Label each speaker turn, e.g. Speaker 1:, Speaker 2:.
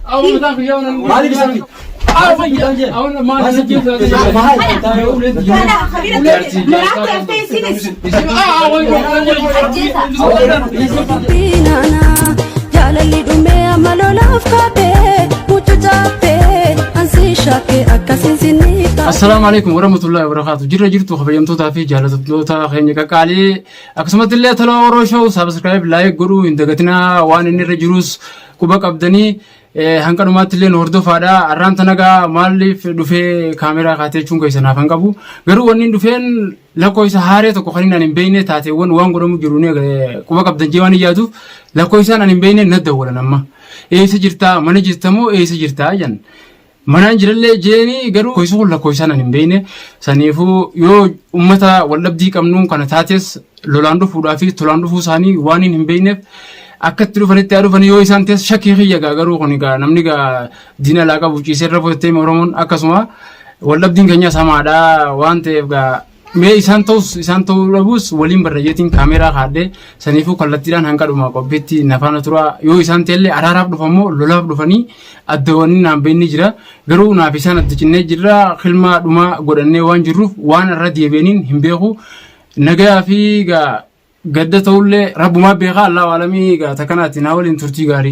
Speaker 1: Maaliif isatti?
Speaker 2: Kana kabira maraatti haftee isinis. Ajjeesa.
Speaker 3: Dubbiinana jaalalli dhumee amma lolaaf kaatee mucucaattee ansi shakkee akkasiin sinni taate.
Speaker 4: Assalaamu alaikum warahmatullahi wabarakatuh. Jirra jirtu kabajamtootaa fi jaallatamtoota keenya qaqqaalii akkasumatti illee tola Oro Show subscribe like godhuu hin dagatinaa waan inni irra jirus quba qabdanii hanqa dhumaatti illee nu hordofaadha. Arraan tanagaa maaliif dhufee kaameraa kaatee jechuun keessan hafan qabu. Garuu wanni hin dhufeen lakkoofsa haaree tokko kan inni ani hin beekne taateewwan waan godhamu jiru ni quba qabdan jee waan hin yaaduuf lakkoofsaan ani hin beekne na dawwalan amma. Eessa jirtaa mana jirta moo eessa jirtaa jedhan. Manaan jirallee jeeni garuu lakkoofsi kun lakkoofsaan ani hin beekne saniifuu yoo uummata waldhabdii qabnuun kana taates lolaan dhufuudhaa fi tolaan dhufuu isaanii waan hin beekneef akka itti dhufanitti haa dhufanii yoo isaan tees shakkii kiyya gaa garuu kun gaa namni gaa diina alaa qabu ciisee irra fudhatee Oromoon akkasuma waldhabdiin keenya samaadha waan ta'eef gaa mee isaan ta'us isaan ta'uu dhabuus waliin barreejeetiin kaameeraa kaadhee saniifuu kallattiidhaan hanga dhuma qophiitti nafaana tura yoo isaan ta'ellee araaraaf dhufamoo lolaaf dhufanii adda wanni naan beekni jira garuu naaf isaan adda cinnee jirra hilmaa dhumaa godhannee waan jirruuf waan irra deebi'aniin hin beeku nagayaa fi gaa gadda ta'ullee rabbumaa beekaa Allahu alamii gaa takkanaatti naa waliin turtii gaarii.